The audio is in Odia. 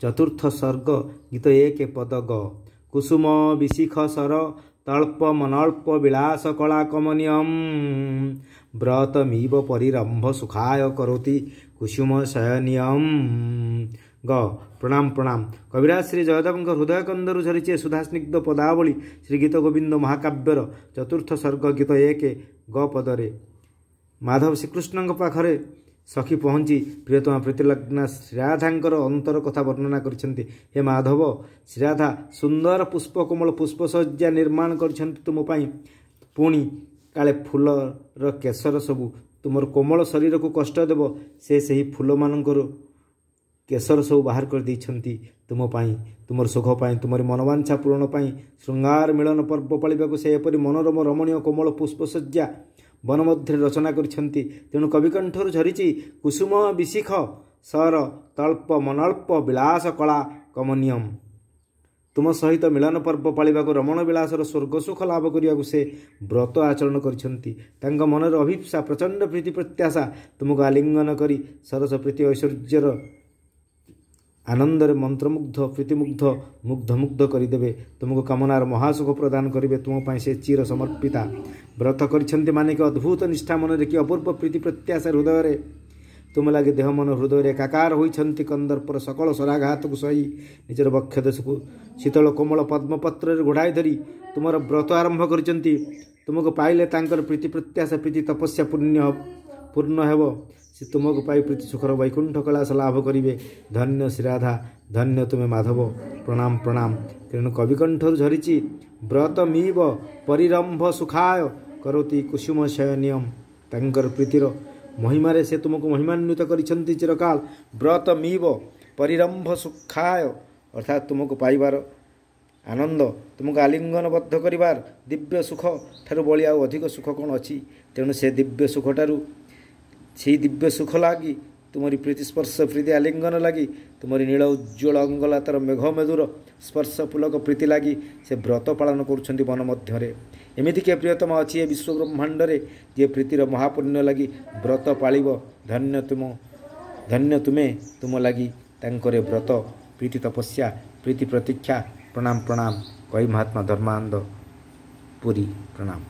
ଚତୁର୍ଥ ସର୍ଗ ଗୀତ 1 ପଦ ଗ। କୁସୁମ ବିଶିଖ ସର ତଳ୍ପ ମନଳ୍ପ ବିଳାସ କଳା କମନୀୟମ୍ ବ୍ରତମିବ ପରିରମ୍ଭ ସୁଖାୟ କରୋତି କୁସୁମ ଶୟନୀୟମ୍। ଗ। ପ୍ରଣାମ ପ୍ରଣାମ। କବିରାଜ ଶ୍ରୀ ଜୟଦେବଙ୍କ ହୃଦୟ କନ୍ଦରୁ ଝରିଛି ଏ ସୁଧାସ୍ନିଗ୍ଧ ପଦାବଳୀ ଶ୍ରୀ ଗୀତ ଗୋବିନ୍ଦ ମହାକାବ୍ୟର ଚତୁର୍ଥ ସର୍ଗ ଗୀତ 1 ଗ ପଦରେ। ମାଧବ ଶ୍ରୀକୃଷ୍ଣଙ୍କ ପାଖରେ ସଖୀ ପହଞ୍ଚି ପ୍ରିୟତମା ପ୍ରୀତିଲଗ୍ନା ଶ୍ରୀରାଧାଙ୍କର ଅନ୍ତର କଥା ବର୍ଣ୍ଣନା କରିଛନ୍ତି। ହେ ମାଧବ, ଶ୍ରୀରାଧା ସୁନ୍ଦର ପୁଷ୍ପ କୋମଳ ପୁଷ୍ପଶଯ୍ୟା ନିର୍ମାଣ କରିଛନ୍ତି ତୁମ ପାଇଁ। ପୁଣି କାଳେ ଫୁଲର କେଶର ସବୁ ତୁମର କୋମଳ ଶରୀରକୁ କଷ୍ଟ ଦେବ, ସେ ସେହି ଫୁଲମାନଙ୍କର କେଶର ସବୁ ବାହାର କରିଦେଇଛନ୍ତି ତୁମ ପାଇଁ, ତୁମର ସୁଖ ପାଇଁ, ତୁମରି ମନୋବାଞ୍ଛା ପୂରଣ ପାଇଁ। ଶୃଙ୍ଗାର ମିଳନ ପର୍ବ ପାଳିବାକୁ ସେ ଏପରି ମନୋରମ ରମଣୀୟ କୋମଳ ପୁଷ୍ପଶଯ୍ୟା ବନ ମଧ୍ୟରେ ରଚନା କରିଛନ୍ତି। ତେଣୁ କବିକଣ୍ଠରୁ ଝରିଛି କୁସୁମ ବିଶିଖ ସର ତଳ୍ପ ମନଳ୍ପ ବିଳାସ କଳା କମନୀୟମ୍। ତୁମ ସହିତ ମିଳନ ପର୍ବ ପାଳିବାକୁ, ରମଣ ବିଳାସର ସ୍ୱର୍ଗ ସୁଖ ଲାଭ କରିବାକୁ ସେ ବ୍ରତ ଆଚରଣ କରିଛନ୍ତି। ତାଙ୍କ ମନରେ ଅଭୀପ୍ସା, ପ୍ରଚଣ୍ଡ ପ୍ରୀତି ପ୍ରତ୍ୟାଶା, ତୁମକୁ ଆଲିଙ୍ଗନ କରି ସରସ ପ୍ରୀତି ଐଶ୍ୱର୍ଯ୍ୟର ଆନନ୍ଦରେ ମନ୍ତ୍ରମୁଗ୍ଧ, ପ୍ରୀତିମୁଗ୍ଧ, ମୁଗ୍ଧ ମୁଗ୍ଧ କରିଦେବେ। ତୁମକୁ କାମନାର ମହାସୁଖ ପ୍ରଦାନ କରିବେ। ତୁମ ପାଇଁ ସେ ଚିର ସମର୍ପିତା ବ୍ରତ କରିଛନ୍ତି। ମାନେ କି ଅଦ୍ଭୁତ ନିଷ୍ଠା ମନରେ, କି ଅପୂର୍ବ ପ୍ରୀତି ପ୍ରତ୍ୟାଶା ହୃଦୟରେ ତୁମ ଲାଗି ଦେହ ମନ ହୃଦୟରେ ଏକାକାର ହୋଇଛନ୍ତି। କନ୍ଦର୍ପର ସକଳ ସରାଘାତକୁ ସହି ନିଜର ବକ୍ଷ ଦେଶକୁ ଶୀତଳ କୋମଳ ପଦ୍ମପତ୍ରରେ ଘୋଡ଼ାଇ ଧରି ତୁମର ବ୍ରତ ଆରମ୍ଭ କରିଛନ୍ତି। ତୁମକୁ ପାଇଲେ ତାଙ୍କର ପ୍ରୀତି ପ୍ରତ୍ୟାଶା, ପ୍ରୀତି ତପସ୍ୟା ପୂର୍ଣ୍ଣ ହେବ। ସେ ତୁମକୁ ପାଇ ପ୍ରୀତି ସୁଖର ବୈକୁଣ୍ଠ କୈଳାସ ଲାଭ କରିବେ। ଧନ୍ୟ ଶ୍ରୀରାଧା, ଧନ୍ୟ ତୁମେ ମାଧବ। ପ୍ରଣାମ ପ୍ରଣାମ। ତେଣୁ କବିକଣ୍ଠରୁ ଝରିଛି ବ୍ରତମିବ ପରିରମ୍ଭ ସୁଖାୟ କରୋତି କୁସୁମ ଶୟନୀୟମ୍। ତାଙ୍କର ପ୍ରୀତିର ମହିମାରେ ସେ ତୁମକୁ ମହିମାନ୍ୱିତ କରିଛନ୍ତି ଚିରକାଳ। ବ୍ରତମିବ ପରିରମ୍ଭ ସୁଖାୟ ଅର୍ଥାତ୍ ତୁମକୁ ପାଇବାର ଆନନ୍ଦ, ତୁମକୁ ଆଲିଙ୍ଗନବଦ୍ଧ କରିବାର ଦିବ୍ୟ ସୁଖ ଠାରୁ ବଳି ଆଉ ଅଧିକ ସୁଖ କ'ଣ ଅଛି? ତେଣୁ ସେ ଦିବ୍ୟ ସୁଖଠାରୁ, ସେଇ ଦିବ୍ୟ ସୁଖ ଲାଗି, ତୁମରି ପ୍ରୀତି ସ୍ପର୍ଶ, ପ୍ରୀତି ଆଲିଙ୍ଗନ ଲାଗି, ତୁମରି ନୀଳ ଉଜ୍ଜ୍ୱଳ ଅଙ୍ଗଲତାର ମେଘ ମେଦୁର ସ୍ପର୍ଶ ପୁଲକ ପ୍ରୀତି ଲାଗି ସେ ବ୍ରତ ପାଳନ କରୁଛନ୍ତି ବନ ମଧ୍ୟରେ। ଏମିତି କିଏ ପ୍ରିୟତମା ଅଛି ଏ ବିଶ୍ୱ ବ୍ରହ୍ମାଣ୍ଡରେ, ଯିଏ ପ୍ରୀତିର ମହାପୁଣ୍ୟ ଲାଗି ବ୍ରତ ପାଳିବ? ଧନ୍ୟ ତୁମ, ଧନ୍ୟ ତୁମେ, ତୁମ ଲାଗି ତାଙ୍କର ବ୍ରତ, ପ୍ରୀତି ତପସ୍ୟା, ପ୍ରୀତି ପ୍ରତୀକ୍ଷା। ପ୍ରଣାମ ପ୍ରଣାମ। କହି ମହାତ୍ମା ଧର୍ମାନନ୍ଦ ପୁରୀ। ପ୍ରଣାମ।